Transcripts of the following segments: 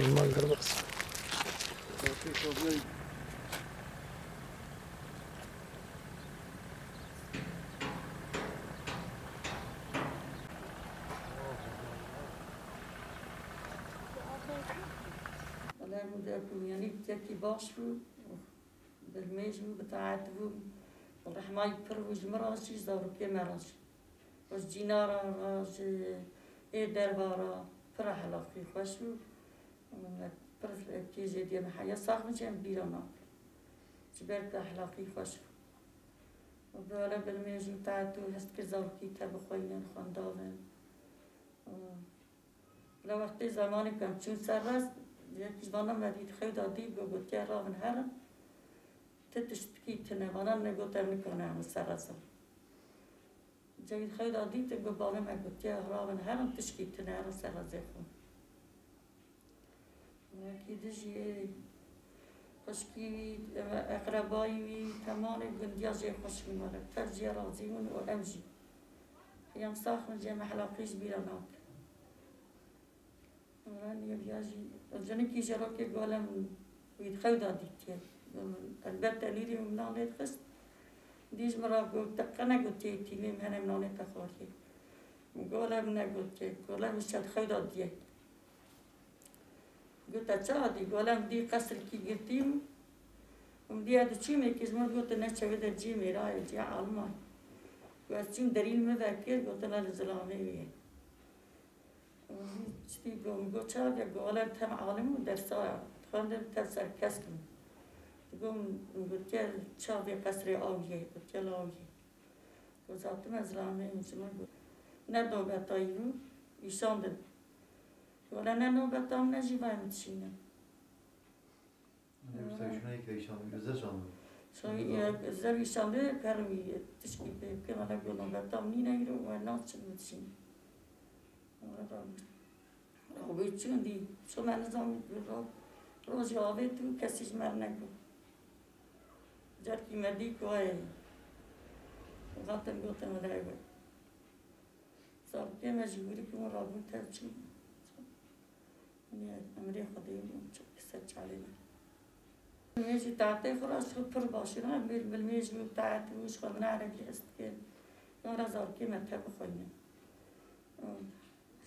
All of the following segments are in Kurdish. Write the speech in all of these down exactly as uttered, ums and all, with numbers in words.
Normal derbas. Wele min de bû, yanî yekî baş bû, bilmêj bû, bi taet bû, rehmayî pir bû ji min re jî, zarokê me re jî. Ji cînara re, ji ê derva re pir ehlaqî xweş bû. Min pir kêjê diyê min heya sax min jî em bîra nakin. Ji ber ku ehlaqî xweş bû. Û bi wele bilmêj û taet û hest kir zarokî te bixweynin, xwendavin. Û Li wextê zemanê ku em çûn ser rez, yek ji vana me dît xew da dî, got, gotiye, "Ravin herin, ti tiştkî tune." Vana negot, "Em nikane em ser rez in." Cewî xew da dît, got, "Bavê me gotiye, ravin herin, tişkî tune, herin ser rezê xwe." Wekî dijî xwişkî wî, eqrebayî wî, temanê gundiya jê xweş bûn, wele tev jê razî bûn û em jî. Em sax in, jê me helaqî ji bîra nakin. Wele niye viya jî, jinikî ji rokê gole min wî di xew da dîtiye. Elbet tenîrî min nanê dixist. Dî ji min re got, "Te qe negotiye tîmê min hene min nanê te xwariye." Min gole min negotiye, gole min şe di xew da diye. Got, "Te çawa dî?" Gole min dî qesrikî girtî bû. Min dî ez diçûm, yekî ji min got, "Ne çewê de cî mêra ye, cî alima ye." Got, "Ez çûm derîn min vekir, gotin, 'Li zilamê wî ye.'" Min dî çitî got, min got, "Çawa ye?" Got, "Wele tem alim û dersa dixwendin, tev serkesk in." Digot, min gotiye, "Çavê qesrê aw ye." Gotiye, "La aw ye." Got, "Zatime zilamê min ji min got." Ne nobeta wî bû, îşandin. Wele ne nobeta min, ne jî vayê min dişîne. Şoy, e, zer îşandê, per wî tişkî pê bike, wele got, "Nobeta min nîne îro, we naçin min dişîne." Wele rabû. Rabû çûn dî, şo me nizanî, ro-, rojê avêt û kesî ji me re negot. Carkî me dî ku ay, hatin gotin, wele ew e. Zarokê me jî hûrî bûn, rabûn tev çûn. Hûn ê emrê Xwedê bûn, çi ser çalê me. Bilmêj û taetê xwe re ji xwe pir baş in, em bilmêj û taet û ji xwe min erebî hez dikin. Yan re zarokê me tev bixweynin.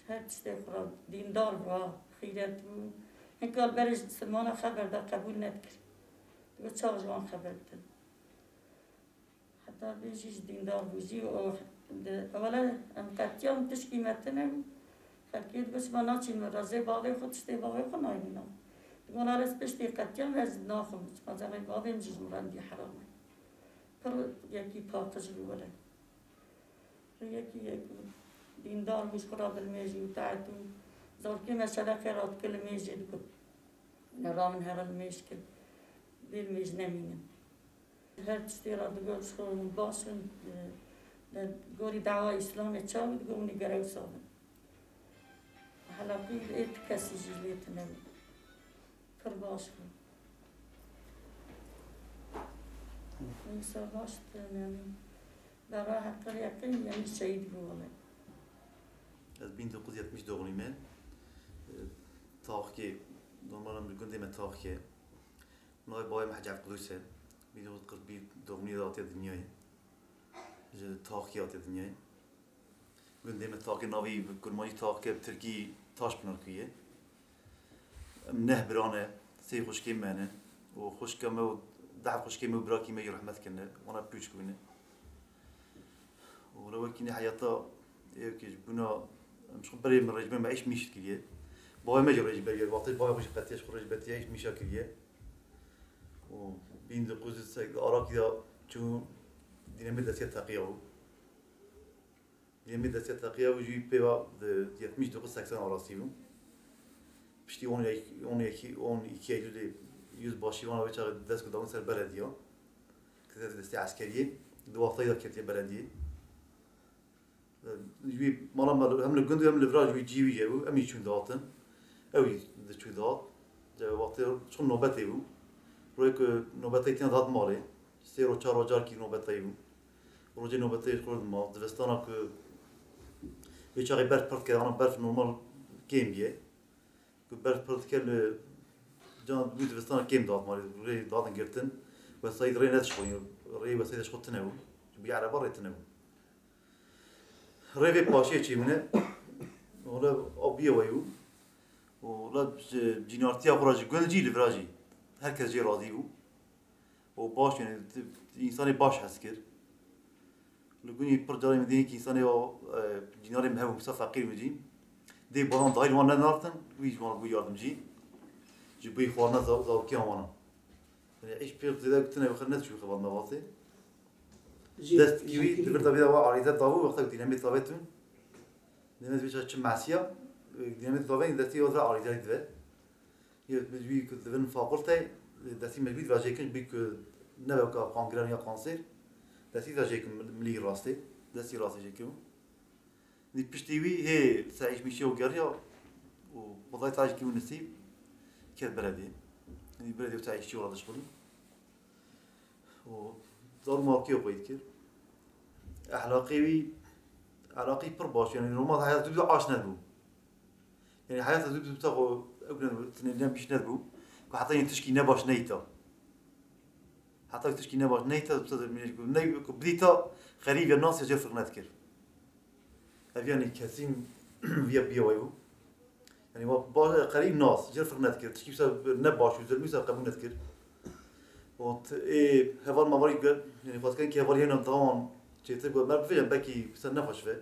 Her tiştê xwe re dîndar bû, xîret bû. Hinka li berê ji misilmana xeber da, qebûl nedikir. Digot, "Çawa ji wan xeber didin?" Heta bê jî ji dîndar bû jî û di, wele em qetiyan tişkî me tune bû. Xelkê digot, "Çima naçîn min rezê bavê xwe, tiştê bavê xwe nayînin." Digot, "Wele ez piştî qetiyan ez naxwim, çima zerrê bavê min jî ji min re dî heram e." Pir yekî paqij bû wele. Yekî yek dîndar bû, ji xwe re bilmêj û taet û zarokê me şeveqê radikir li mêjê digot, "Ne ravin herin li mêj kin, bê li mêj nemînin." Her tiştê re digot, ji xwe hûn baş in, e, li gorî dawa Îslamê çawa digot, hûn ê gere wisa bin. Helaqî ê ti kesî jî lê tune bû. Pir baş bû. Wisa baş tune bû. Bera heqir yeqîn, yanî şehîd bû wele. Ez bin dokuz yüz yetmiş doğumluyum. E, Taxkê, normalim li gundê me Taxkê. Navê bavê me Hecî Evqilûs e. Bin dokuz yüz kırk bir doğumluyê de hatiye dinyayê. Ji Taxkê hatiye dinyayê. Gundê me Taxkê, navê bi kurmancî Taxkê, bi tirkî Taşpınar kuyê. Em neh bira ne, sê xwişkê me ne. Û xwişka me û deh xwişkê me û birakî me yê rehmet kirine. Wana pûç bûne. Û wele wekî ne heyata ê ki ji bûna em ji xwe berê min rêcber me eş mîş kiriye. Bavê me jî rêcber ye. Wextê bavê xwe jî qetiya ji xwe rêcber tiye eş mîşa kiriye. Û bin dokuz yüz seksen arakî da çû dînemê destiye teqiya bû. Dînemê destiye teqiya bû jî pêva di yetmiş dokuz seksen arasî bû. Piştî on, on iki, on iki Eylülê yüzbaşî wana wê çaxê dest ku dawin ser belediya. Kete destê eskeriyê, di wextayî de ketiye belediyê. Ji wî mala me hem li gund û hem li vira ji wî cî wî jê bû, em jî çûn dihatin. Ew jî diçû dihat. Wextê çûn nobetê bû. Royê ku nobetê tîna dihat malê, sê roj çar roj carkî nobetayî bû. Rojê nobetê ji xwe dimat. Divistana ku Vê çaxê berf pir dike, ana berf normal kêm bûye. Ku berf pir dike li can wî dibistana kêm dihat malê, rê dihadin girtin. Wesayî rê nedişxulî, rê wesayî dişxul tine bû. Ji bo ereba rê tine bû. Rê vê paşiyê çêbûne. Wala abiye weyû. Wala ji cînartiya xwe re ji gund jî li vira jî. Her kes jê razî bû. Û baş, yani, t-, însanê baş hez kir. Li gunî pir carê min dî ki însanê o, e, cînarê min hebû, wisa feqîr min jî. Dê banan dahil wan nenartin, wî ji wan bû yardimcî. Ji bo xwarina zaw-, zawikiyan wana. Yani, îş pir zêde gotine xir neçû xebat me vatê. Dest kî wî, li vir davê wa arîze davû, wexta dînemê davê tûn. Dînemê vê çi mesiya, e, dînemê davê destî o zira arîze dibe. Yê bi wî ku divin fakulte, destî mecbûrî vajêkin, bi ku nebe ka qangren ya kanser, destî vajêkin milî rastê, destî rastê jêkin. Nî piştî wî hê se îşmişî û geriya û xwedayê tajî kî û nisîb ket beredê. Nî beredê û se îşçî û radişxulî. Û zarû malkê xwe dikir. Ehlaqê wî, ehlaqî pir baş, yani normal heyat dû aş nebû. Yani heyata dû dû taxo ew ne, tinê ne bîş nebû. Ku heta yê tişkî nebaş neyta. Heta tişkî nebaş neyta, ne, ku bidîta xerîb ya nas ya jê firq nedikir. Ev yani kesîn viye biye way bû. Yani wa ba-, xerîb nas, jê firq nedikir. Tişkî wisa nebaş û zilmî wisa qebûl nedikir. Û t-, ê heval mavarî ge-, yani xwazken ki heval yena dawan çêtir got, mer bivêjin belkî wisa nexweş ve.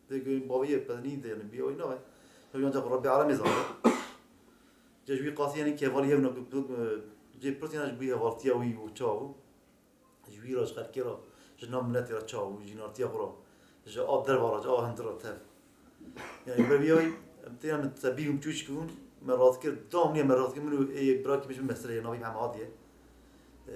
Dê ku bavê yê pezinî de, yani, bî oy nabe. Ew ancak Rabbî Alemê zane. Cê ji wî qasî, yani, kevalî hewna ku, ku, cê pirsîna ji bo hevaltiya wî û çawa bû. Ji wî re, ji xelkê re, ji nav miletê re çawa bû, ji navtiya xwe re, ji a derva re, ji a hundir re tev. Yani, ber vî oy, em têna min sebî hûn çûç bûn, me rast kir, dam niye me rast kir, min û ê birakî min ji min meselê ye, navî Hemad ye. E,